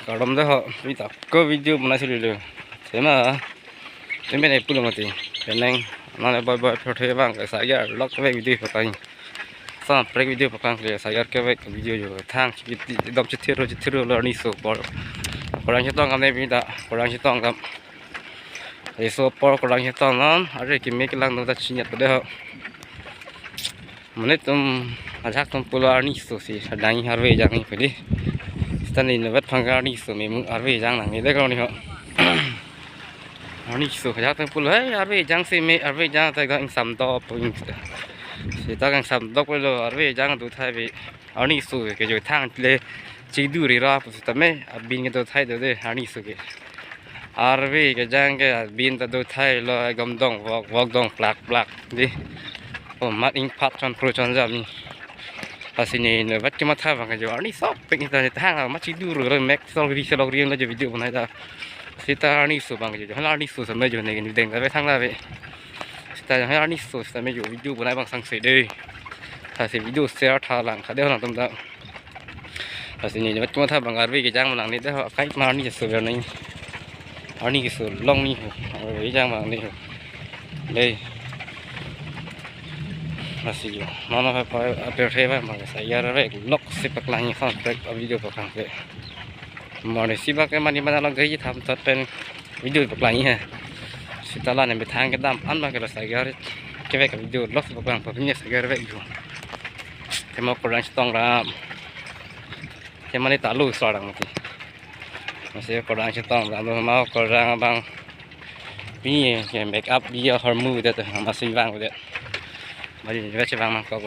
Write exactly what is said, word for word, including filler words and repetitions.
Kardom dei ho, pini ta ko video bonai si lilo. Sema, sema ne pulo mati. Penang, nane boy boy photo bang, sa ya lok kevek video pakai. Sa prek video pakai, sa ya kevek video jo. Thang, chiti, dom chithir ro, chithir ro lo arni so por. Kurang chetong kam ne pini ta, kurang chetong kam. Arni so por kurang chetong non, are kimi kelang dong ta chinyat dei ho. Monit atum, ajahak atum pulo arni so si, adang arve jang ni pedi. Sita ne inutvet aphan arni so me mu arve jang nangne dei ko ni ho. Arni so ajahak atum pulo, "Hei, arve jang si me, arve jang ta ga ingsam do po ing." Sita ingsam do pulo, arve jang do thai ave. Arni so ke jo thang le chiduri ra pu sita me, abin ke do thai do dei, arni so ke. Arve kejang ke abin ta do thai lo, gom dong vok, vok dong plak plak dei. O mat ingphat chon pro chon jam ni. Lasi ne inutvet kematha abang ke jo arni so pek ni ta ne thang ma chidur ro mek sol ri selok ri lo jo video bonai ta. Sita arni so abang ke jo, hala arni so same jo ne ni deng ta ave thang ta ave. Sita hala arni so same jo video bonai abang sangse dei. Lasi video share tha lang kha dei ho nangtum ta. Lasi ne inutvet kematha abang arve kejang ma nangne dei ho, akai ma arni so ver nai. Arni keso long ni ho. Arve kejang ma nangne ho. Dei. Lasi jo. Mama pa pa apel the ba ma sa ya re lok si paklang ni phone pek video paklang pe. Mane si ba ke mani mana long gari tham tot pen video paklang ni ha. Sita la ne methang kedam an ma ke la sa ya re. Kevek video lok si paklang pa pini sa ya re jo. Thema kurang chetong ram. Thema ne ta lo so rang mati. Masi kurang chetong ram lo ma kurang abang. Pini ke make up dia hormu dei ta masi vang dei. Mari ni baca bang mangkok.